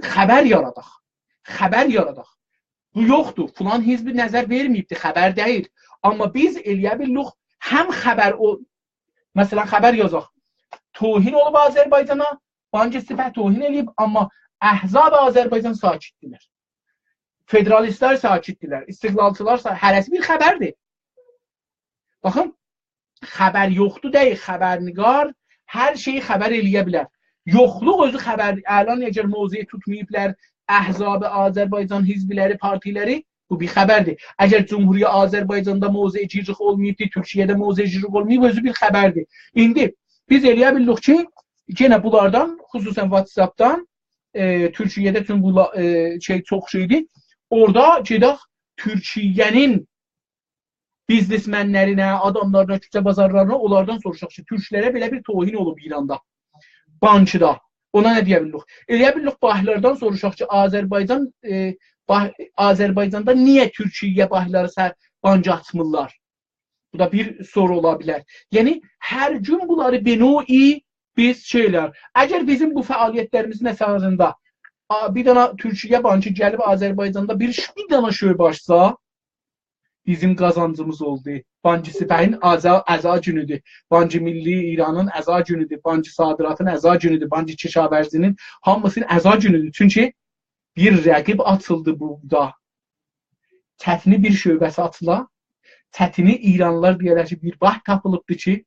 خبر یاراداق. خبر یاراداق. بو یوخدور. فلان حزب نظر وئرمه‌ییبدی، خبر دئییل. آمما بیز ائله‌یه بیلیریک، هم خبر او، مثلا، خبر یازاق. توهین اولوب آذربایجانا، بانک سپه توهین ائله‌ییب، آمما احزاب آذربایجان ساکتدیلر. فدرالیستلر ساکتدیلر. استقلالچیلار سا-، هره‌سی بیر خبردیر. باخین، خبر یوخدور دئییل، خبرنگار هر شئیی خبر ائله‌یه بیلر. یوخلوق اؤزو خبر، الان اگر موضع توتماییبلار احزاب آذربایجان، حزبلری، پارتیلری، بو بیر خبردیر. اگر جمهوری آذربایجاندا موضع گیرلیک اولماییبدی، تورکیه‌ده موضع گیرلیک اولماییب، اؤزو بیر خبردیر. ایندی بیز ائله‌یه بیللیک کی، یئنه بونلاردان، خصوصاً واتساپدان، ائ، تورکیه‌ده چون بو لا-، ائ، شئی چوخ شئیدیر، اورادا گئدک تورکیه‌نین بیزنسمنلرینه، آداملارینا، کوچه بازارلارینا، اونلاردان سوروشاق کی، تورکلره بئله بیر توهین اولوب ایراندا، بانکدا. اونا نه دئیه بیللیک؟ ائله‌یه بیللیک بانکلاردان سوروشاق کی، آذربایجان، ائ، بانک-، آذربایجاندا نییه تورکیه بانکلاری سر-، بانک آچمیرلار؟ بو دا بیر سورو اولا بیلر. یعنی، هر گون بونلاری به نوعی بیز شئیلر، اگر بیزیم بو فعالیتلریمیزین اساسیندا، آ، بیر دنه تورکیه بانکی گلیب آذربایجاندا بیر، بیر دنه شعبه آچسا، بیزیم قازانجیمیز اولدو. بانک سپهین اعضا، اعضا گونودور. بانک ملی ایرانین اعضا گونودور. بانک صادراتین اعضا گونودور. بانک کشاورزی‌نین، هامیسینین اعضا گونودور. چونکی بیر رقیب آچیلدی بورادا. چتینی بیر شعبه‌سی آچیلا، چتینی ایرانلیلار دئیه‌لر کی، بیر بانک تاپیلیبدیر کی،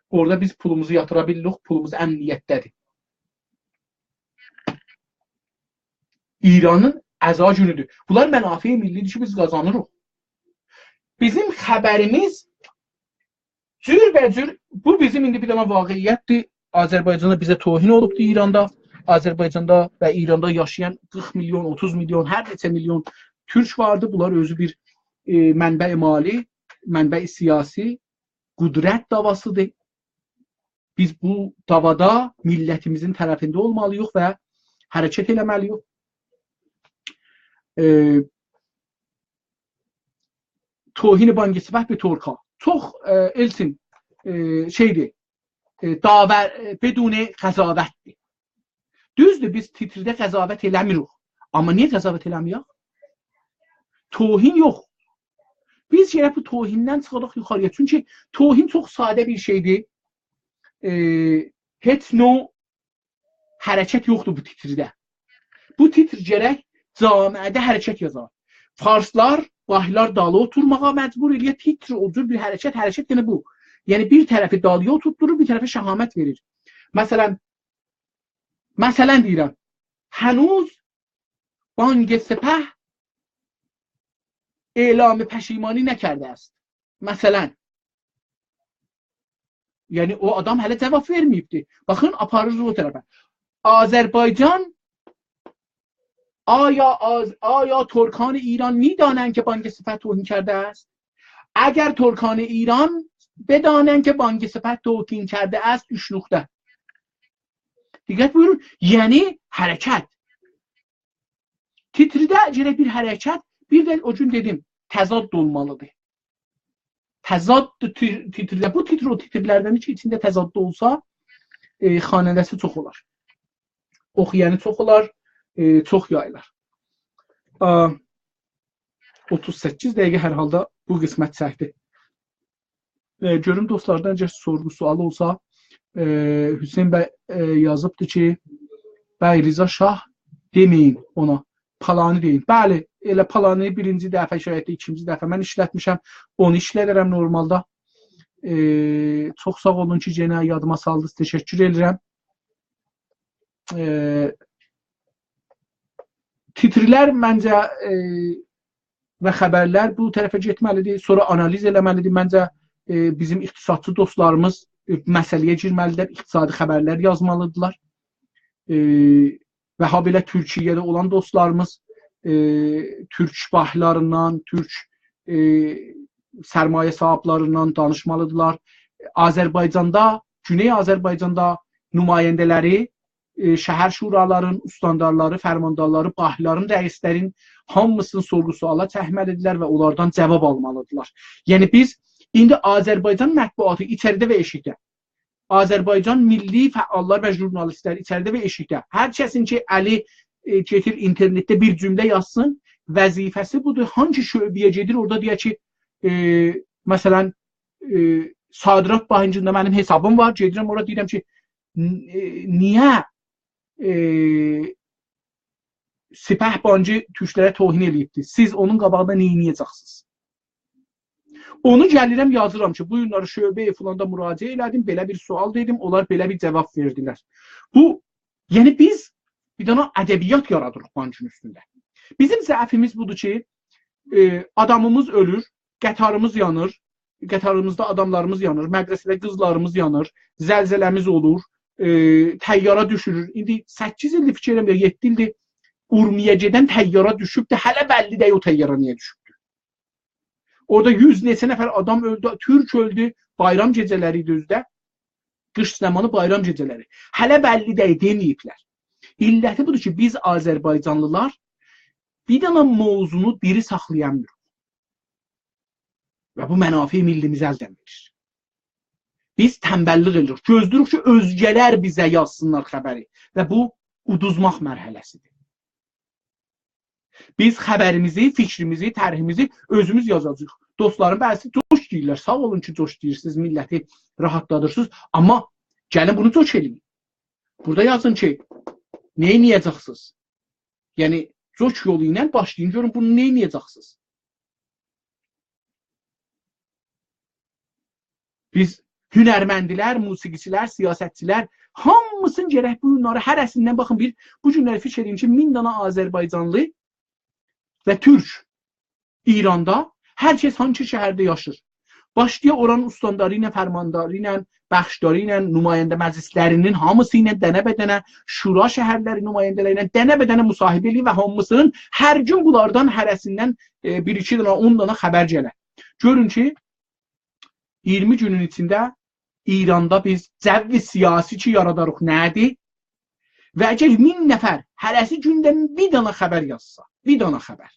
اورادا بیز پولوموزو یاتیرا بیلیریک، پولوموز امنیتده‌دیر. ایرانین اعضا گونودور. بونلار منافع ملی‌دیر کی، بیز قازانیریق. بیزیم خبریمیز جوربه‌جور، بو بیزیم ایندی بیر دنه واقعیتدیر. آذربایجاندا بیزه توهین اولوبدور ایراندا. آذربایجاندا و ایراندا یاشایان قیرخ میلیون، اوتوز میلیون، هر نئچه میلیون تورک واردی. بونلار اؤزو بیر، ائ، منبع مالی، منبع سیاسی، قدرت دعواسیدیر. بیز بو دعوادا میللتیمیزین طرفینده اولمالی‌ییق و حرکت ائله‌مه‌لی‌ییک. ائ، توهین بانک سپه به ترکا. چوخ، ائ، ائلچین، ائ، شئیدیر، ائ، داور، ائ، بدون قضاوتدیر. دوزدور، بیز تیترده قضاوت ائله‌میریک. آمما نییه قضاوت ائله‌میریک؟ توهین یوخ. بیز گرک بو توهیندن چیخاق یوخاری‌یا. چونکی توهین چوخ ساده بیر شئیدیر. ائ، هئچ نوع حرکت یوخدور بو تیترده. بو تیتر گرک جامعه‌ده حرکت یازا. فارسلار، باهیلار دالی اوتورماغا مجبور ائله‌یه، تیتر او جور بیر حرکت، حرکت یعنی بو. یعنی بیر طرفی دالی‌یا اوتورتدورور، بیر طرفه شهامت وئریر. مثلاً، مثلاً دئییرم، هنوز بانک سپه اعلام پشیمانی نکرده است. مثلاً. یعنی او آدام هله جواب وئرمه‌ییبدی. باخین، آپاریر او طرفه. آذربایجان، آیا آذ-، آیا ترکان ایران می‌دانند که بانک سپه توهین کرده است؟ اگر ترکان ایران بدانند که بانک سپه توهین کرده است، اوچ نقطه. دقت بویورون، یعنی حرکت. تیترده گرک بیر حرکت، بیر ده او گون دئدیم، تضاد اولمالیدیر. تضاد تی-، تیترده، بو تیتر او تیترلردن کی، ایچینده تضاد اولسا، ائ، خواننده‌سی چوخ اولار. اوخویانی چوخ اولار، ائ، چوخ یاییلار. آ، اوتوز سککیز دقیقه هر حالدا بو قسمت چکدی. ائ، گؤروم دوستلاردان اگر سورغو سؤال اولسا، ائ، حسین بی، ائ، یازیبدی کی، «بی رضا شاه دئمه‌یین اونا، پالانی دئیین.» بلی، ائله پالانی بیرینجی دفعه، شاید ایکینجی دفعه من ایشلتمیشم، اونو ایشلدیرم نورمالدا. ائ، چوخ ساغ اولون کی، یئنه یادیما سالدینیز، تشکر ائدیرم. ائ، تیترلر منجه، ائ، و خبرلر بو طرفه گئتمه‌لیدیر، سونرا آنالیز ائله‌مه‌لیدیر. منجه، ائ، بیزیم اقتصادچی دوستلاریمیز، ائ، مسئله‌یه گیرمه‌لیدیرلر، اقتصادی خبرلر یازمالیدیرلار. ائ، و هابئله تورکیه‌ده اولان دوستلاریمیز، ائ، تورک بانکلاریندان، تورک، ائ، سرمایه صاحابلاریندان دانیشمالیدیرلار. آذربایجاندا، گونئی آذربایجاندا نماینده‌لری، ائ، شهر شورالارین، استاندارلاری، فرماندارلاری، بانکلارین رئیسلرین هامیسینی سورغو سؤالا چکمه‌لیدیرلر و اونلاردان جواب آلمالیدیرلار. یعنی بیز ایندی آذربایجان مطبوعاتی ایچریده و ائشیکده، آذربایجان میللی فعاللار و ژورنالیستلر ایچریده و ائشیکده، هر کسین کی الی، ائ، گئتیر اینترنتده بیر جمله یازسین، وظیفه‌سی بودور، هانگی شعبه‌یه گئدیر، اورادا دئیر کی، ائ، مثلاً، ائ، صادرات بانکیندا منیم حسابیم وار، گئدیرم اورا دئییرم کی، ن-، ائ، نییه، ائ، سپه بانکی تورکلره توهین ائله‌ییبدیر. سیز اونون قاباغیندا نه ائده‌جکسینیز؟ اونو گلیرم، یازیرام کی، بو گونلری شعبه فلاندا مراجعه ائله‌دیم، بئله بیر سؤال وئردیم، اونلار بئله بیر جواب وئردیلر. بو، یعنی بیز بیر دنه ادبیات یارادیریق بانکین اوستونده. بیزیم ضعفیمیز بودور کی، ائ، آدامیمیز اؤلور، قطاریمیز یانیر، قطاریمیزدا آداملاریمیز یانیر، مدرسه‌ده قیزلاریمیز یانیر، زلزله‌میز اولور، ائ، طیاره دوشورور. ایندی سککیز ایلدیر فیکیر ائله‌میرم، یا یئددی ایلدیر اورمیه‌یه گئدن طیاره دوشوبدور، هله بللی دئییل او طیاره نییه دوشوبدور. اورادا یوز نئچه نفر آدام اؤلدو، تورک اؤلدو، بایرام گئجه‌لری ایدی اؤزو ده. قیش زامانی بایرام گئجه‌لری. هله بللی دئییل، دئمه‌ییبلر. علتی بودور کی، بیز آذربایجانلیلار بیر دنه موضوعنو دیری ساخلایامیریق. و بو منافع ملی‌میزی الدن وئریر. بیز تنبللیک ائدیریک. گؤزله‌ییریک کی، اؤزگه‌لر بیزه یازسینلار خبری. و بو اودوزماق مرحله‌سیدیر. بیز خبریمیزی، فیکریمیزی، طرحیمیزی اؤزوموز یازاجاغیق. دوستلارین بعضیسی جوش دئییرلر. ساغ اولون کی، جوش دئییرسینیز، میللتی راحاتلادیرسینیز. آمما گلین بونو جوش ائله‌یین. بورادا یازین کی، نه ائده‌جکسینیز؟ یعنی، جوش یولو ایله باشلایین، گؤرون بونو نه ائده‌جکسینیز؟ بیز هنرمندلر، موسیقیچیلر، سیاستچیلر، هامیسینی گرک بو گونلری هره‌سیندن باخین، بیر، بو گونلری فیکیر ائدین کی، مین دانا آذربایجانلی و تورک ایراندا، هر کس هانسی شهرده یاشیر. باشلاییر اورانین استانداری ایله، فرمانداری ایله، بخشداری ایله، نماینده مجلسلرینین هامیسی ایله، دنه به دنه شورا شهرلری نماینده‌لری ایله دنه به دنه مصاحبه ائله‌ییر و هامیسینین هر گون بونلاردان هره‌سیندن، ائ، بیر ایکی دنه، اون دنه خبر گلر. گؤرون کی، اییرمی گونون ایچینده ایراندا بیز جو سیاسی کی یاراداریق، نه‌دیر؟ و اگر مین نفر هره‌سی گونده بیر دنه خبر یازسا، بیر دنه خبر،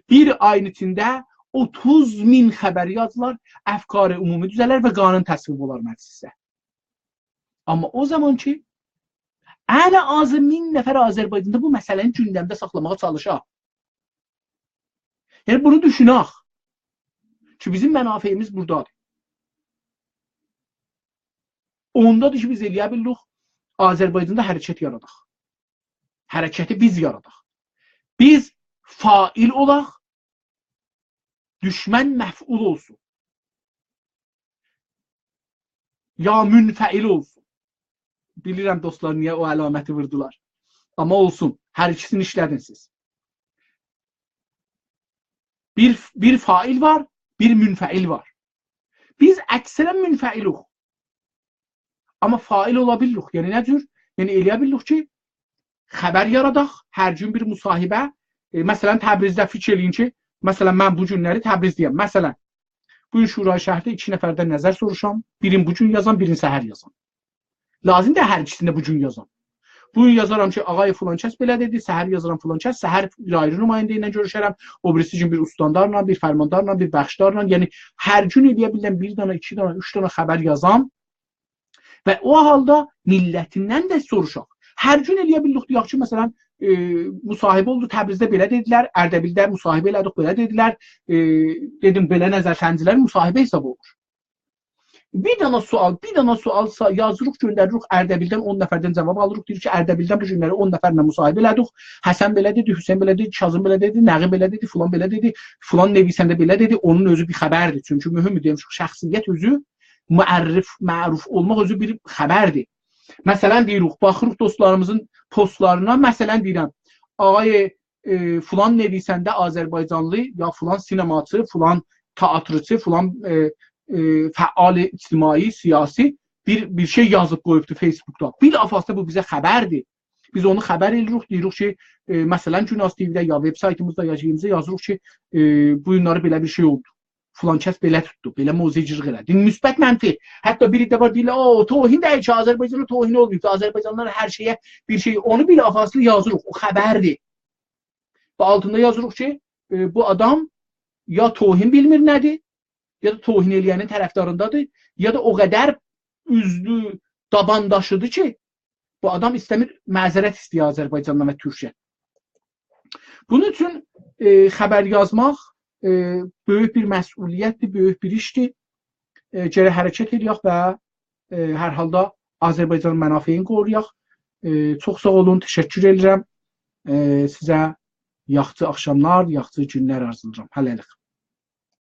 بیر آیین ایچینده اوتوز مین خبر یازیلار، افکار عمومی دوزه‌لر و قانون تصویب اولار مجلسده. آمما او زامان کی، ان آزی مین نفر آذربایجاندا بو مسئله‌نی گوندمده ساخلاماغا چالیشا. یعنی، بونو دوشونک کی، بیزیم منافعیمیز بورادادیر. اوندادیر کی، بیز ائله‌یه بیلیریک آذربایجاندا حرکت یاراداق. حرکتی بیز یاراداق. بیز فاعل اولاق، دوشمن مفعول اولسون. یا منفعل اولسون. بیلیرم، دوستلار، نییه او علامتی ووردولار. آمما اولسون، هر ایکیسینی ایشله‌دین سیز. بیر، بیر فاعل وار، بیر منفعل وار. بیز اکثراً منفعلوق. آمما فاعل اولا بیلیریک. یعنی نه جور؟ یعنی ائله‌یه بیلیریک کی، خبر یاراداق، هر گون بیر مصاحبه. ائ، مثلاً، تبریزده فیکیر ائله‌یین کی، مثلاً، من بو گونلری تبریزده‌یم. مثلاً، بو گون شورای شهرده ایکی نفردن نظر سوروشام، بیرین بو گون یازام، بیرین سحر یازام. لازیم دئییل هر ایکیسینی ده بو گون یازام. بو گون یازارام کی، آقای فلان کس بئله دئدی، سحر یازارام فلان کس، سحر بیر آیری نماینده ایله گؤروشرم، او بیریسی گون بیر استاندارلا، بیر فرماندارلا، بیر بخشدارلا، یعنی هر گون ائله‌یه بیلیرم بیر دنه، ایکی دنه، اوچ دنه خبر یازام و او حالدا میللتیندن ده سوروشاق. هر گون ائله‌یه بیلیریک، دئیک کی، مثلاً، ائ، مصاحبه اولدو، تبریزده بئله دئدیلر، اردبیلده مصاحبه ائله‌دیک، بئله دئدیلر، ائ، دئدیم، بئله نظرسنجی‌لر، مصاحبه حساب اولور. بیر دنه سؤال، بیر دنه سؤال سا-، یازیریق، گؤندریریک، اردبیلدن اون نفردن جواب آلیریق. دئییر کی، اردبیلدن بو گونلری اون نفرله مصاحبه ائله‌دیک. حسن بئله دئدی، حسین بئله دئدی، کاظم بئله دئدی، نقی بئله دئدی، فلان بئله دئدی، فلان نویسنده بئله دئدی، اونون اؤزو بیر خبردیر. چونکی مهمدور، دئمیشیک، شخصیت اؤزو معرف-، معروف اولماق اؤزو بیر خبردیر. مثلاً دئییریک، باخیریق دوستلاریمیزین پستلارینا، مثلاً دئییرم، آقای، ائ، فلان نویسنده آذربایجانلی، یا فلان سینماچی، فلان تئاترچی، فلان، ائ، ائ، فعال اجتماعی، سیاسی بیر، بیر شئی یازیب قویوبدو فیسبوکدا. بلافاصله بو بیزه خبردیر. بیز اونو خبر ائله‌ییریک، دئییریک کی، ائ، مثلاً گوناز تی‌وی‌ده یا وب‌سایتیمیزدا یا شئییمیزده یازیریق کی، ائ، بو گونلری بئله بیر شئی اولدو. فلان کس بئله توتدو، بئله موضع‌گیرلیک ائله‌دی. مثبت، منفی. حتی بیری ده وار، دئییرلر، «او، توهین دئییل کی، آذربایجانا توهین اولماییب، آذربایجانلیلار هر شئیه، بیر شئی.» اونو بلافاصله یازیریق، او خبردیر. و آلتیندا یازیریق کی، ائ، بو آدام یا توهین بیلمیر نه‌دیر، یا دا توهین ائله‌ینین طرفداریندادیر، یا دا او قدر اوزلو دابانداشیدیر کی، بو آدام ایسته‌میر، معذرت ایسته‌ییر آذربایجاندان و تورکیه‌دن. بونون اوچون، ائ، خبر یازماق، ائ، بؤیوک بیر مسئولیتدیر، بؤیوک بیر ایشدیر. ائ، گرک حرکت ائله‌یک و، ائ، هر حالدا آذربایجانین منافعینی قورویاق. ائ، چوخ ساغ اولون، تشکر ائدیرم. ائ، سیزه یاخشی آخشاملار، یاخشی گونلر آرزولاییرام. هله‌لیک.